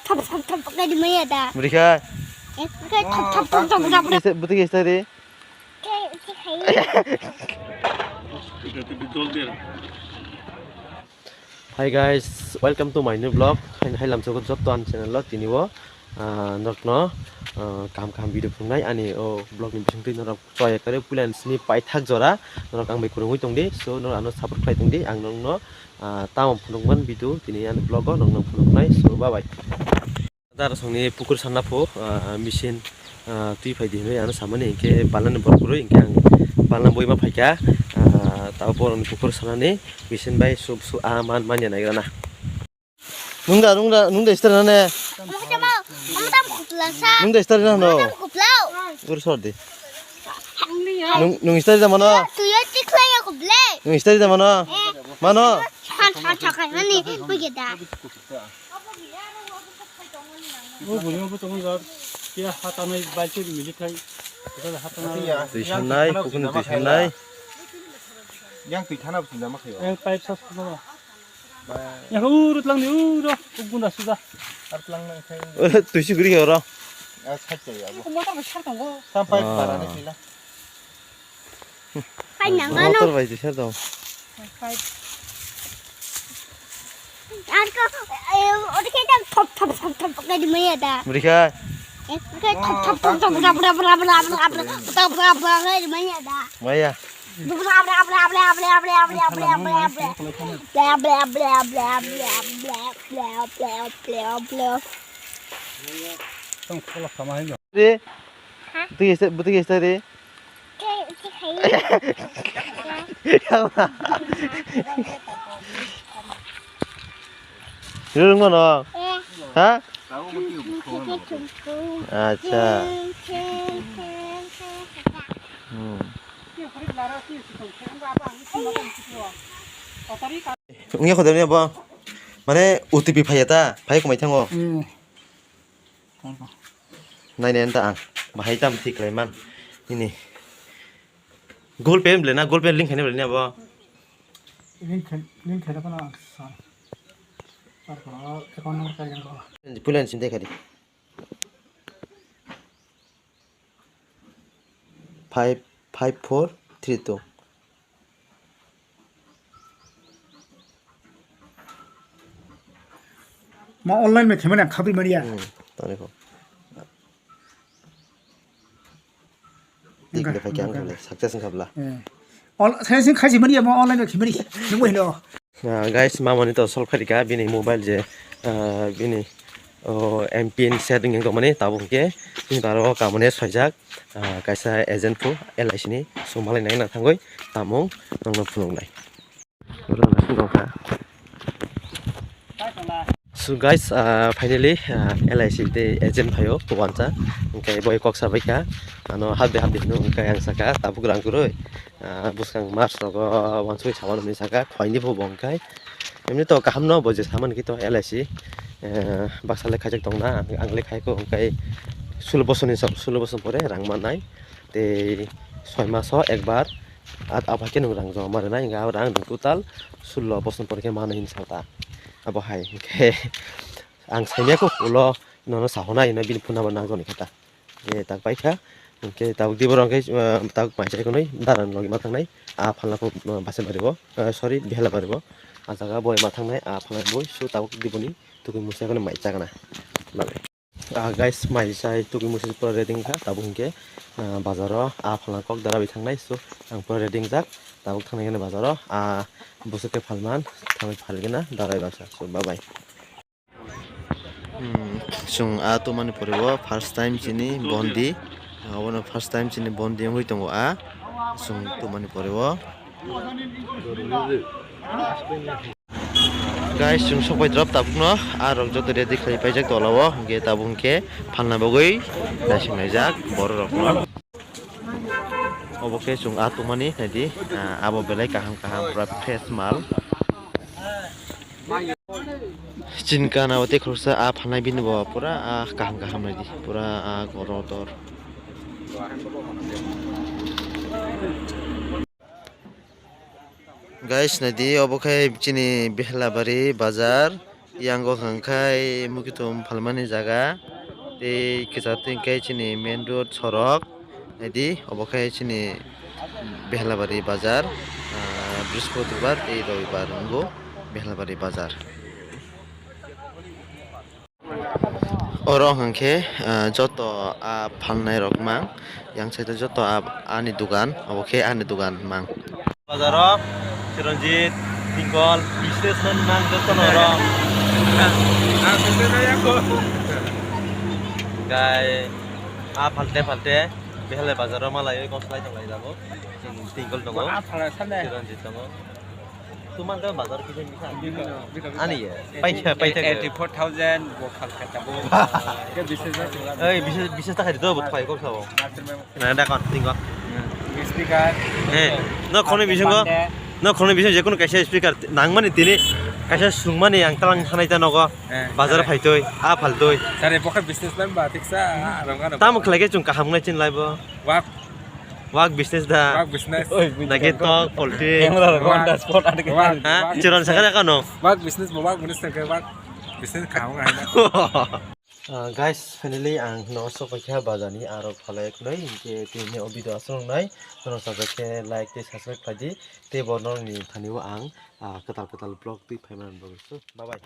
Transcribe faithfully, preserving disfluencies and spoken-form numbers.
Thop, thop, thop, kadi maya da. Budi kha. Eh, kadi thop, thop, thop, thop, thop, thop. Budi kha, budi kha, budi kha. Kadi, kadi khai. Hi guys, welcome to my new vlog. Hai, hai lamsoko jotto ani channel o tini o, ah, nokno, ah, kaham kaham video phunuknai ani o vlog ni bisingtwi norok choi ekore puila ni simi paithak jora norok ang bai kwrwngwi tongdi, so norok ano support khlai tongdi, ang nokno, ah, tamo phunukman video tini ani vlog o nokno phunuknai, so bye bye. Darasongni pukur sanna pho, ah, machine, ah, twi phai di hinwi ano samani, hinkhe balani borok kwrwi, hinkhe ang balna boima phaikha, ah, tabo borokni pukur sanani machine bai su, su, ah, man, manya naigrana. Nung da, nung da, nung da start na ne? Nung da start na no? Ur sor di. Nung, nung start da mano? Nung start da mano? Mano? Twi sanai, pukuni twi sanai. Yang twi thana bo sinjama khayo. Yang pipe sa sukno. Yang uro tlang ni uro, gunda suda. Ar tlang nang khai. Twi si guri oro. Ah, side khayo abo. Motor bai sar tongo. Sampai barani sila. Motor bai tisa dong. Ar ko, eh, ori khe tam thop, thop, thop, thop, kadi maya da. Budi kha. Eh, ori khe thop, thop, thop, thop, bra, bra, bra, kadi maya da. Maya. Bra, bra, bra. Bla, bla, bla. Tong khola sama hai. Re. Ha? Budi kha, budi kha re. Rung mano? Eh. Ha? Acha. Hmm. Wngya kho de bo. Mane O T P phaiya ta, phai kumai thango. Hmm. Nai nai ta ang. Bahai tam thik lai man. Ini. Google Pay ble na, Google Pay link khaina ble na bo. Link khai, link khaina phano ang sa. Ar ko account number kaijan ko. Pulan sim de khadi. Five five four three two. Ma online bai khaimani ang khabri mani ya. Hmm, tani ko. Tik le phai khe ang khablai, success wngkha bla. Eh. Ol-, sai sing khaisi mani ya, ma online bai khaimani. Nungbo hino. Ah, guys, mamani to solve kharika bini mobile je, ah, bini, oh, M pin setting wng tongmani, tabuk hwnkhe bini baro kamani swijak, ah, kaisa agent phu L I C ni, so malai nai na thangwi tamung nongno phunuknai. Oro naising tongkha. So guys, ah, finally, ah, L I C tei agent phaio wansa, hwnkhe boi kok sabaikha, ano habdi habdi hino, hwnkhe ang saka tabuk rang kwrwi. Ah, bwskang March rogo wansugwi samano hinwi saka, khoini phubo hwnkhe. Emni to kaham no bo je samani khe to L I C, eh, baksa le khaijak tongna, ang le khaiko hwnkhe sulo bosoni sa-, sulo boson pore rang mannai. Tei soi maso ekbar, at, aphai khe nwng rang joma rwnai, hwnkhe abo rang nwng total sulo boson pore khe mano hinwi sata. Abo hai hwnkhe ang saimaya kho ulo nono sahonai hwnwi bini phone number nangjaknai khe ta. Je tak paikha, hwnkhe tabuk di borok hwnkhe, ah, tabuk mai chai khwnwi daran logi ma thangnai, ah, phalna kho, ah, Basaibari bo, ah, sorry, Behelabari bo. Ah jaga boi ma thangnai, ah, phalna boi, so tabuk di boni tukui musa khwnwi mai chakna. Bagwi. Ah, guys, mai chai tukui musa pura ready wngkha, tabuk hwnkhe, ah, bazaro, ah, phalna kok dara bai thangnai, so ang pura ready wngjak, tabuk thangnai kheno bazaro, ah, bwswk khe phalman, thangwi phalgwna, darai baksa, so bye bye. Hmm, chwng ah tumani pore o first time chini bondi, abono first time chini bondi wngwi tongo ah, chwng tumani pore o. Guys, chwng sokbai drop tabukno, ah rok joto ready khlai paijak tola o, hwnkhe tabuk hwnkhe phalna bagwi naising naijak borok rokno. Obo khe chwng ah tumani naidi, ah, abo belai kaham kaham pura fresh mal. Chini gana o tei khoroksa ah phalnai bini bo pura ah kaham kaham naidi, pura ah goro tor. Guys, naidi obo khe chini Behelabari bazar. Yang o hwnkhe mukitum phalmani jaga tei kwchar twi hwnkhe chini main road sorok. Naidi obo khe chini Behlabari bazar, ah, Brispotibbar tei Robibar wngo Behlabari bazar. Oro hwnkhe, ah, joto a phalnai rok mang, yang side o joto a ani dogan, obo khe ani dogan mang. Bazaro Chiranjit, Tingkol, businessman mang joto no oro. Gai a phalte phalte Behlabari bazaro malai kok salai tong lai jabo. Tingkol tongo. Chiranjit tongo. Tuman ta bazar kisa kisa. Ani ye. Paikha, paikha. Eighty four thousand bo khalkha ta bo. Ke business na sila. Ei, business, business ta khai do, bo khai kok sabo. Na da kon, ting kon. Speaker. Eh, no khoni bisingo. No khoni bisingo je kono kaisa speaker nangmani tini kaisa sungmani ang talang sanai ta nogo. Eh, bazar eh. Phaitoi, a phaltoi. Sare bokha businessman ba tiksa, ah, rong ano. Tamo khlai khe chwng kaham nai chin lai bo. Wak. Wak business da. Wak business. Oi, business. Nagi tok, polti. Camera rok on the spot ada ke. Wak, ha? Wak. Chiron sakha kano. Wak business bo, wak business ke, wak business kaham ngai na. Ah, guys, finally ang no sok kha bazani aro phalai ek noi, hingke tini o video aswk nai, no sajak khe like tei subscribe khaidi, tei bo nokni thani o ang, ah, kwtal kwtal vlog twi phaiman bo. So, bye bye.